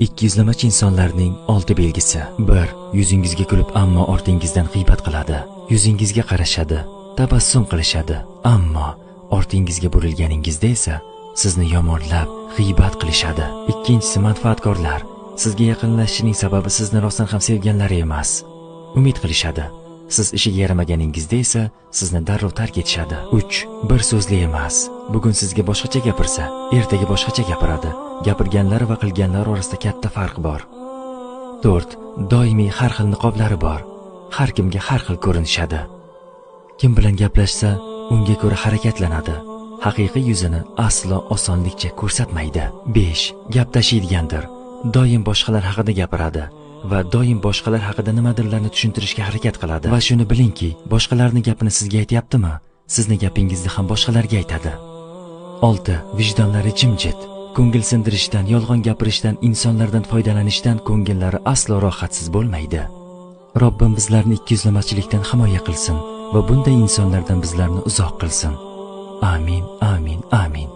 Ikkiyuzlamachi insonlarning 6 belgisi. 1. Yuzingizga kulib, ammo ortingizdan g'iybat qiladi. Yuzingizga qarashadi, tabassum qilishadi, ammo ortingizga burilganingizda esa sizni yomonlab, g'iybat qilishadi. Ikkinchisi, manfaatkorlar. Sizga yaqinlashishining sababi sizni rostdan ham sevganlari emas. Umid qilishadi. Siz ishiga yaramaganingizda esa sizni darrov tark etishadi. 3. Bir so'zli emas. Bugun sizga boshqacha gapirsa, ertaga boshqacha gapiradi. Gapirganlari va qilganlari orasida katta farq bor. 4. Doimiy har xil niqoblari bor. Har kimga har xil ko'rinishadi. Kim bilan gaplashsa, unga ko'ra harakatlanadi. Haqiqiy yuzini aslo osonlikcha ko'rsatmaydi. 5. Gap tashiydigandir. Doim boshqalar haqida gapiradi va doim boshqalar haqida nimadirlarni tushuntirishga harakat qiladi. Va shuni bilingki, boshqalarning gapini sizga aytyaptimi, sizni gapingizni ham boshqalarga aytadi. 6. Vijdonlari jimjit. Ko'ngil sindirishdan, yolg'on gapirishdan, insonlardan foydalanishdan ko'ngillari aslo rohatsiz bo'lmaydi. Robbim bizlarni ikkiyuzlamachilikdan himoya qilsin va bunday insonlardan bizlarni uzoq qilsin. Amin, amin, amin.